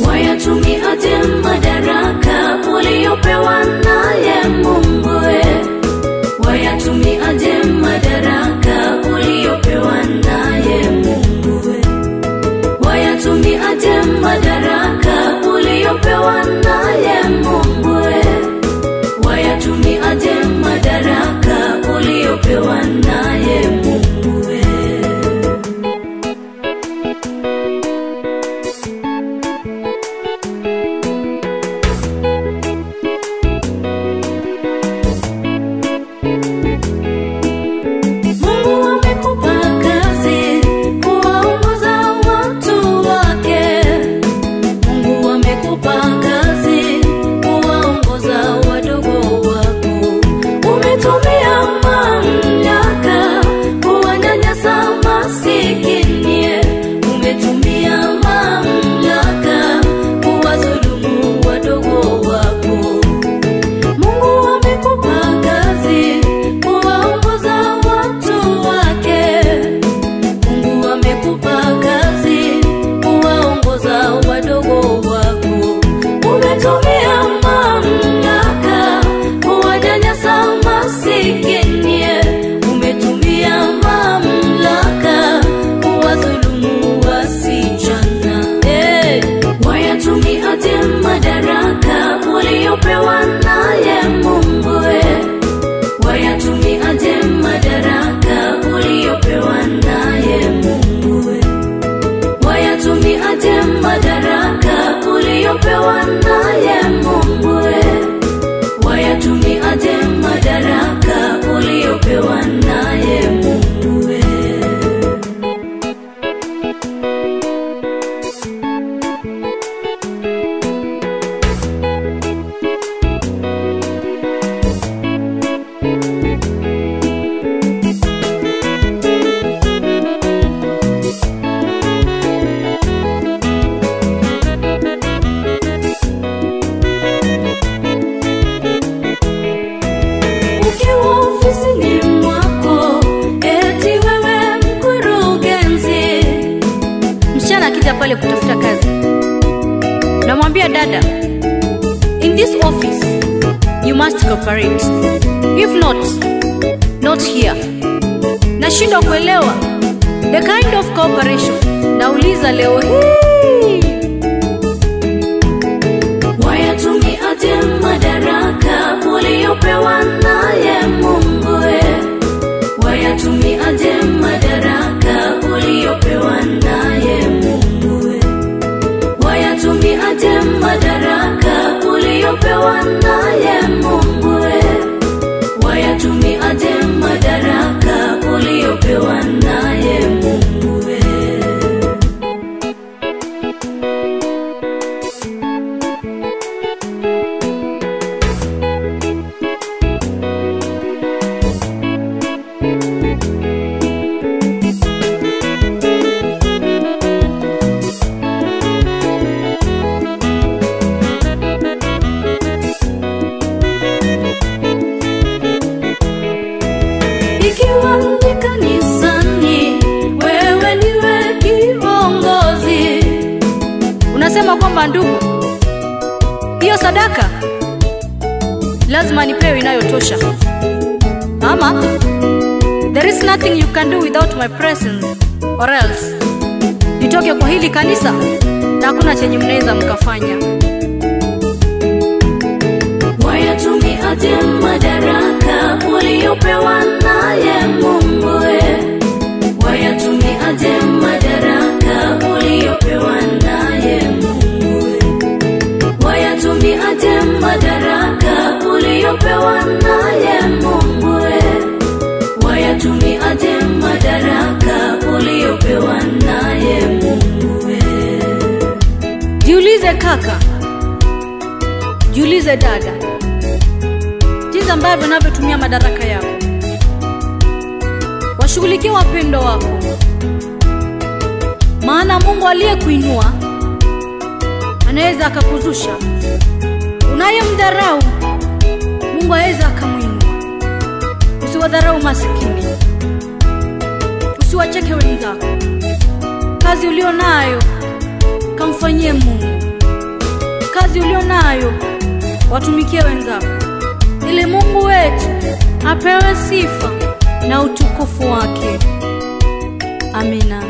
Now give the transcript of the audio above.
Wayatumiaje madaraka uliyopewa naye Mungu? Wayatumiaje madaraka uliyopewa naye Mungu? Wayatumiaje madaraka uliyopewa naye Mungu? Wayatumiaje madaraka uliyopewa naye Mungu? Madaraka uliyopewa naye Mungu, wayatumiaje madaraka uliyopewa naye Mungu? Wayatumiaje madaraka uliyopewa naye Mungu? Wayatumiaje madaraka uliyopewa naye Mungu? Pale kutafuta kazi, namwambia dada, in this office you must cooperate, if not, not here. Nashindwa kuelewa the kind of cooperation. Nauliza leo hii, wayatumiaje madaraka uliyopewa naye Mungu? Wayatumiaje madaraka uliyopewa naye Mungu? Wayatumiaje madaraka uliyopewa naye Mungu? Wayatumiaje madaraka uliyopewa naye Mungu? Ikiwa ni kanisani, wewe niwe kiongozi, unasema kwamba ndugu, hiyo sadaka lazima nipewe inayotosha, ama there is nothing you can do without my presence, or else nitoke kwa hili kanisa na hakuna chenye mnaweza mkafanya. Wayatumiaje madaraka uliyopewa naye Mungu? Wayatumiaje madaraka uliyopewa naye Mungu? Wayatumiaje madaraka uliyopewa naye Mungu? Wayatumiaje madaraka uliyopewa naye Mungu? Jiulize kaka, jiulize dada, ambavyo unavyotumia madaraka yako. Washughulikie wapendwa wako, maana Mungu aliyekuinua anaweza akakuzusha. Unayemdharau Mungu aweza akamuinua. Usiwadharau masikini, usiwacheke wenzako. Kazi ulio nayo kamfanyie Mungu, kazi ulio nayo watumikie wenzako, ili Mungu wetu apewe sifa na utukufu wake. Amina.